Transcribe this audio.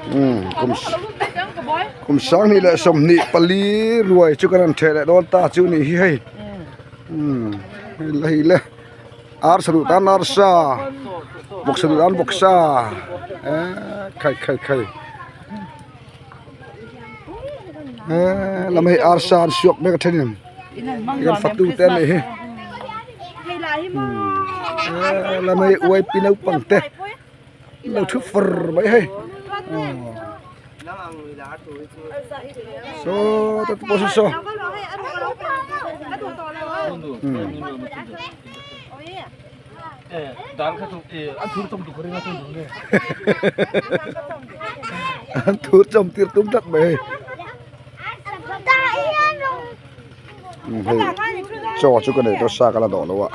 Umm kum kum sanghnih leh 24 ruai chu kan rawn ṭheh leh dawn ta chu nih hi hei umm hei le arsa duh tan arsa bawksa duh tan bawksa eee khai khai khai eee lam hei arsa an suak mek a thenin kan fatu te a nih hi eee lam hei uaipi naupang te. Lo thu fur mai hei saw ta te pawh saw saw an thur chawm tir tum tlat mai hei hei chaw chu ka nei tawh sa ka la dawh lo a.